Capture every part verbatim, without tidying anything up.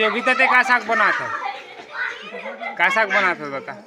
योगिता, ते का साग बनात हस? का साग बनात हस, बता।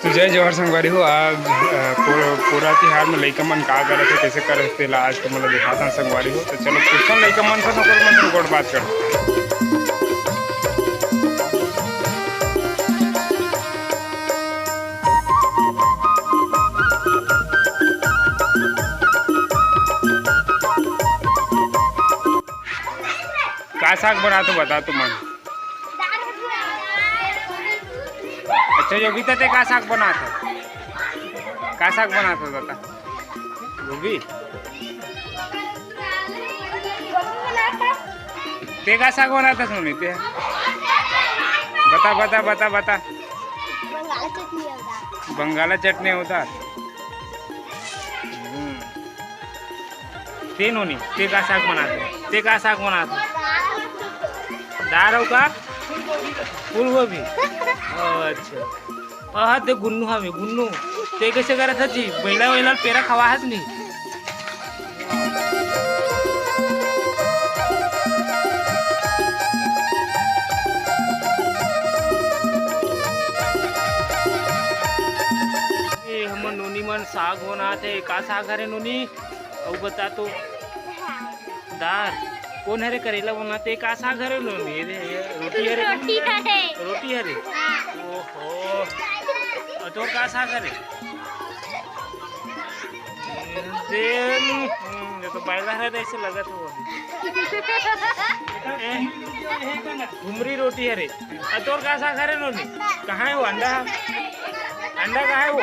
तो जय जोहार संगवारी हो। आज, अ, पोरा, पोरा तिहार में लइका मन का करत हे, कइसे करत हे, तेला आज तुमन ला दिखाथन संगवारी हो। तो चलो पूछथन लइका मन से, ओकर मन से गोठ बात करथन। का साग बनात हो, बता तुमन। अच्छा योगिता, ते का साग बनात हो? का साग बनात हो, बता। गोभी। ते का साग बनात हस मम्मी ते? बता, बता, बता, बता। बंगाला चटनी होता। बंगाला चटनी होता। हम्म। ते नोनी, ते का साग बनात हो? ते का साग बनात हो? दार अउ का? फूलगोभी। अच्छा। आहा, ते गुन्नू हवे, गुन्नू। ते कइसे करत हस जी? बइला वइला ल पेरा खवा हस नी? ए, हमर नोनी मन साग बनात हे। का साग हरे नोनी? अउ बता तो। दार। कोन हरे करेला बनात हे? का साग हरे नोनी? ये दे, ये रोटी हरे? रोटी हरे। रोटी हरे? हाँ। ओहो। अउ तोर का साग हरे? दे, हम्म, ये तो बइला हरे, अइसे लगत हे वो। ए, घुमरी रोटी हरे। अउ तोर का साग हरे नोनी? कहाँ हे वो अंडा? अंडा कहाँ हे वो?